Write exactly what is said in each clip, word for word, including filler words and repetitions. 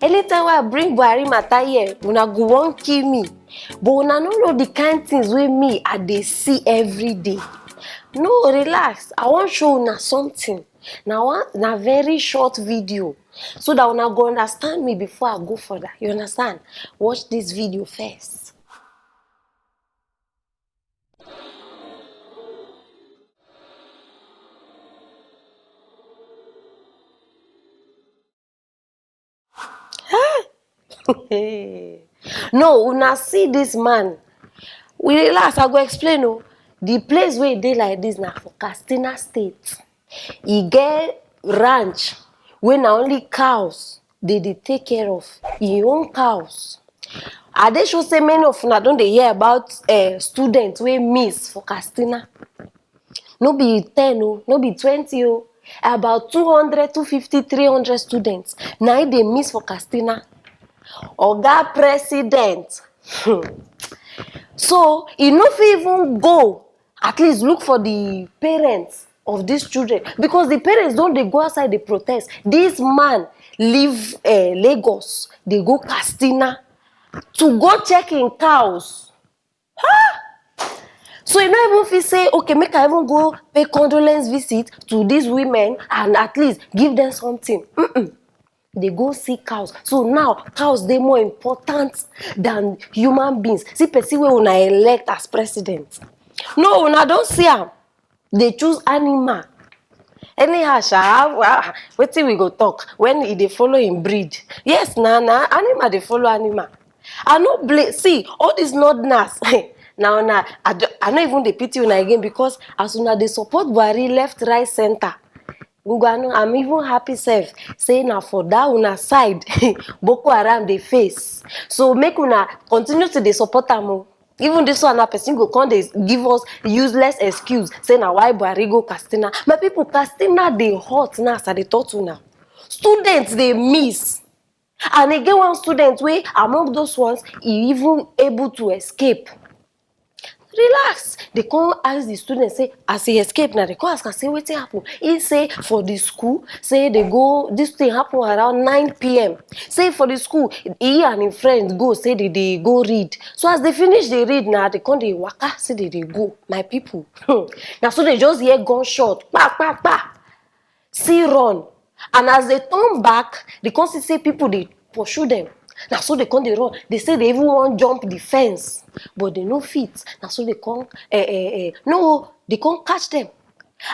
Anytime wey I bring Buhari matter here, una go wan kill me. But una no know the kind things wey me I dey see every day. No, relax. I wan show una something. Na one, na very short video, so that una go understand me before I go further. You understand? Watch this video first. No, una see this man. We dey last, I go explain o. The place wey e dey like this na for Katsina State. E get ranch wey na only cows dey dey take care of, im own cows. I dey sure say many of una don dey hear about uh, students wey miss for Katsina. No be ten o, no be twenty o, about two hundred, two fifty, three hundred students na im dey miss for Katsina. Oga President, so e no fit even go at least look for the parents of these children, because the parents don dey go outside dey protest. This man leave uh, Lagos dey go Katsina to go check im cows. So you no even feel say, okay, make I even go pay condolence visit to these women and at least give them something. Mm-mm. They go see cows. So now cows dey more important than human beings. See person wey una elect as president. No, una don see am. Dey choose animal. Anyhow sha, wetin we go talk when e dey follow im breed? Yes na, na animal dey follow animal. I no blame, see all these northerners. Na una, I, do, I no even dey pity una again, because as una dey support Buhari left, right, center, ngwanu, I'm even happy sef say na for that una side Boko Haram dey face. So make una continue to dey support am o. Even this one na person go come dey give us useless excuse say na why Buhari go Katsina. My people, Katsina dey hot now as I dey talk to una. Students dey miss. And e get one student wey among those ones, e even able to escape. Relax. They come ask the student say, as he escape now, they come ask am say wetin happen. He say for the school, say they go, this thing happen around nine p.m. Say for the school, he and him friend go, say they dey go read. So as they finish dey read now, they come dey waka, say they dey go. My people, na so they just hear gunshot, pa pa pa. See run. And as they turn back, they come see say people dey pursue them. Na so they come dey run. They say they even wan jump the fence, but they no fit. Na so they come, eh, eh, eh, no, they come catch them.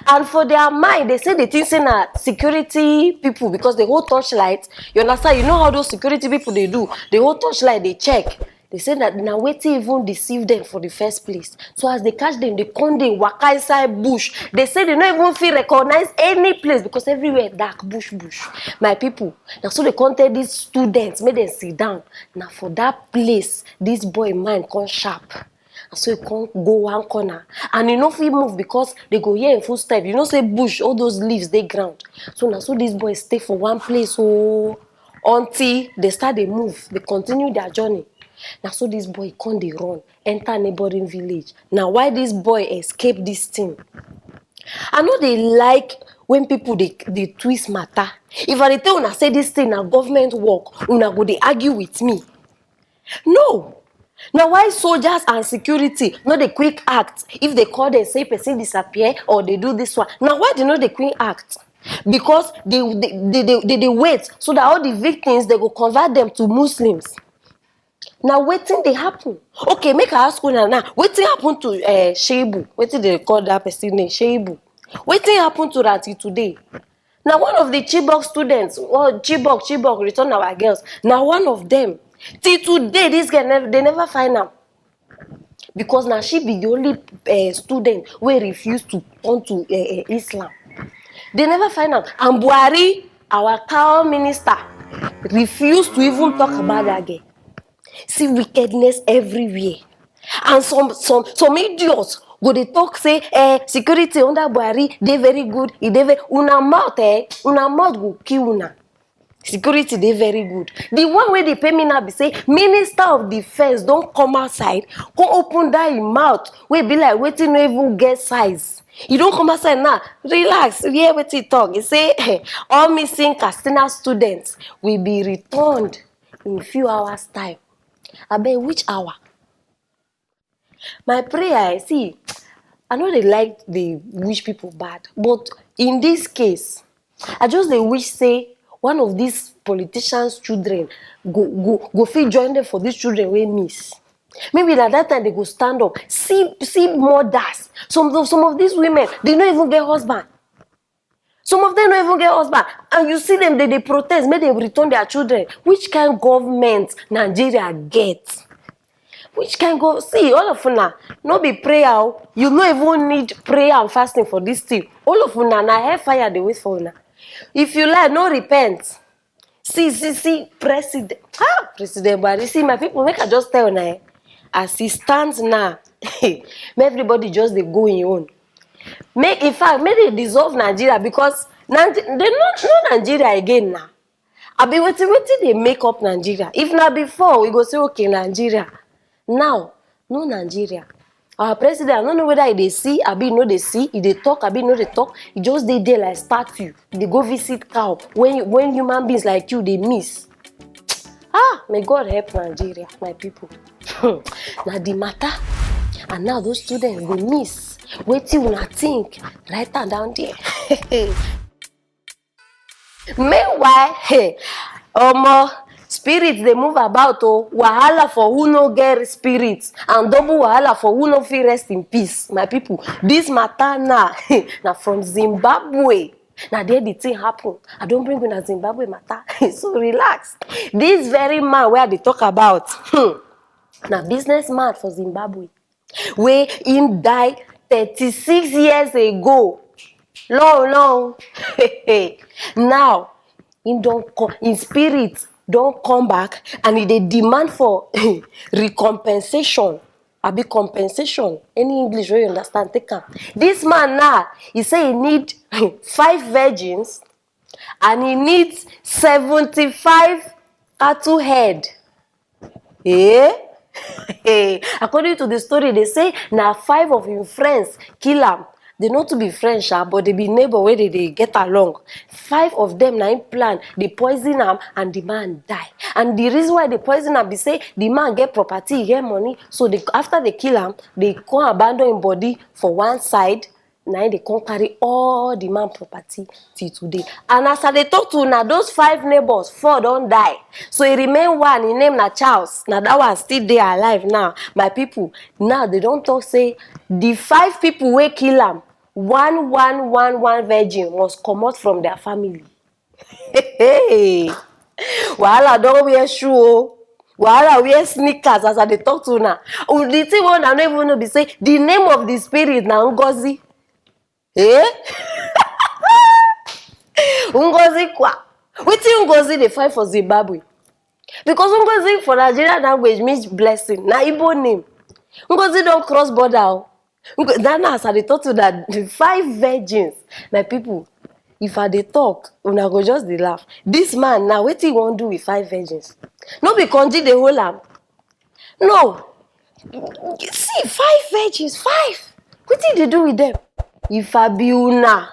And for their mind, they say they think say na security people, because they hold torchlight. You understand? You know how those security people dey do. They hold torchlight, they check. They say that na wetin even deceive them for the first place. So as they catch them, they come dey waka inside bush. They say they no even fit recognize any place because everywhere dark, bush, bush. My people, na so they come tell these students make them sit down. Na for that place this boy mind come sharp. And so he come go one corner and he no fit move because they go hear him footstep. You know say bush, all those leaves dey ground. So na so this boy stay for one place o, until they start dey move, they continue their journey. Na so this boy come dey run enter neighboring village. Na why this boy escape this thing. I no dey like when people dey dey twist matter. If I dey tell una say this thing na government work, una go dey argue with me. No. Na why soldiers and security no dey quick act if they call them say person disappear or they do this one? Na why they no dey quick act? Because they they they they, they, they wait so that all the victims, they go convert them to Muslims. Na wetin dey happen? Okay, make I ask una now, wetin happen to uh, Sheibu? Wetin they call that person name? Sheibu. Wetin happen to Rati today? Na one of the Chibok students, or Chibok, Chibok, return our girls. Na one of them. Till today, this girl, nev- they never find am. Because now she be the only uh, student wey refuse to turn to uh, uh, Islam. They never find am. And Buhari, our cow minister, refuse to even talk about that girl. See wickedness everywhere. And some some some idiots go dey talk say eh, security under Buhari dey very good, e dey very, una mouth eh, una mouth go kill una. Security dey very good. The one wey dey pay me now be say minister of defence don come outside, come open that im mouth wey be like wetin no even get size. You don come outside now, relax, hear wetin e talk. E say all missing Katsina students will be returned in few hours time. Abeg, which hour? My prayer, I see, I no dey like dey wish people bad, but in this case, I just dey wish say one of these politicians' children go go go fit join them for these children wey miss. Maybe na that time they go stand up. See see mothers. Some of some of these women, they no even get husband. Some of them no even get husband, and you see them, they dey protest make dem return their children. Which kind government Nigeria get? Which kind go see all of una? No be prayer o. You no even need prayer and fasting for this thing. All of una na hellfire dey wait for una. If you like, no repent. See see see president, ah, President Buhari. See, my people, make I just tell una, eh, as e stand now, make everybody just dey go im own. Make, in fact, make they dissolve Nigeria, because Nige- they no no Nigeria again now. Abi wetin wetin dey make up Nigeria? If na before, we go say, okay, Nigeria. Now, no Nigeria. Our president, I no know whether e dey see abi e no dey see, e dey talk abi e no dey talk, e just dey there like statue. E dey go visit cow when when human beings like you dey miss. Ah, may God help Nigeria, my people. Na the matter. And now those students dey miss. Wetin una think? Write am down there. Meanwhile, hey, omo, spirit dey move about o. Wahala for who no get spirit, and double wahala for who no fit rest in peace. My people, this matter now, na from Zimbabwe. Na there the thing happen. I don bring una Zimbabwe matter. So relax. This very man wey I dey talk about, hmm, na businessman for Zimbabwe, wey im die thirty-six years ago. Long, long. Now, im don come, im spirit don come back, and e dey demand for recompensation, abi compensation, any English wey you understand, take am. This man now, e say e need five virgins, and e need seventy-five cattle head. Eh? According to the story, they say na five of im friends kill am. They no too be friends sha, but they be neighbor wey dey dey get along. Five of them na im plan, they poison am, and the man die. And the reason why they poison am be say the man get property, e get money, so they, after they kill am, they come abandon im body for one side. Na im dey come carry all the man property till today. And as I dey talk to una, those five neighbors, four don die. So e remain one, im name na Charles. Na that one still dey alive now. My people, now they don talk say the five people wey kill am, one, one, one, one virgin must comot from their family. Hey, wahala don wear shoe o. Wahala wear sneakers as I dey talk to una. Oh, the thing wey una no even know be say the name of the spirit na Ngozi. Eh? Ngozi kwa. Wetin Ngozi dey find for Zimbabwe? Because Ngozi for Nigerian language means blessing. Na Igbo name. Ngozi don cross border o. Ngo- That na as I dey talk to that the five virgins. My people, if I dey talk, una go just dey laugh. This man now, wetin he wan do with five virgins? No be konji dey hold am. No. See, five virgins, five. Wetin dey do with them? If I be una,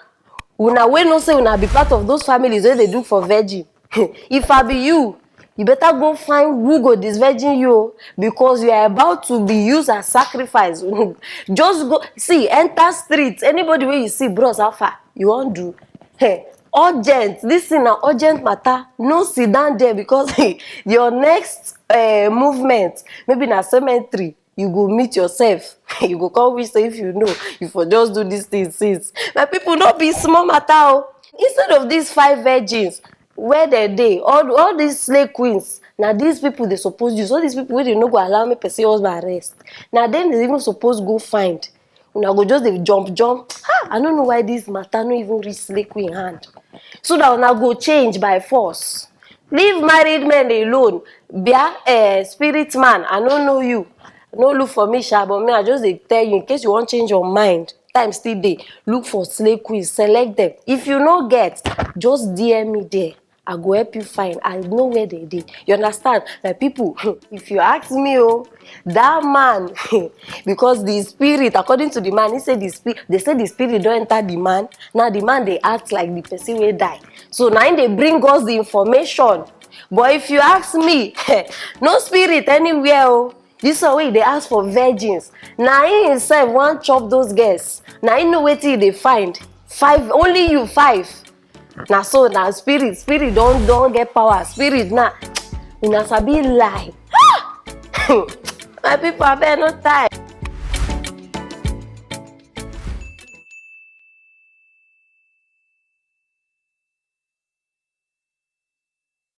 una wey know say una be part of those families wey dey do for virgin, if I be you, you better go find who go disvirgin you o, because you are about to be used as sacrifice. Just go see, enter street, anybody wey you see, bros, how far? You wan do? Hey, urgent. This thing na urgent matter. No sit down there, because your next uh, movement, maybe na cemetery, you go meet yourself. You go come wish say if you know, you for just do this thing since. My people, no be small matter o. Instead of these five virgins, where they dey, all all these slay queens, na these people they suppose use. All these people wey they no go allow make person husband rest, na them they even suppose go find. Una go just dey jump jump. Ah, I no know why this matter no even reach slay queen hand, so that una go change by force. Leave married men alone. Bia, eh, spirit man, I no know you. No look for me sha, but me, I just dey tell you, in case you wan change your mind, time still dey. Look for slay queens, select them. If you no get, just D M me there. I go help you find. I know where they dey. You understand? My people, if you ask me, oh, that man, because the spirit, according to the man, he said the spirit, they say the spirit don't enter the man. Now the man they act like the person will die. So now they bring us the information. But if you ask me, no spirit anywhere. Oh, this one wey they ask for virgins. Now he himself want chop those girls. Now he know wetin he dey find. Five, only you five. Na so na spirit, spirit don don get power. Spirit na una sabi lie. My people, abeg no time.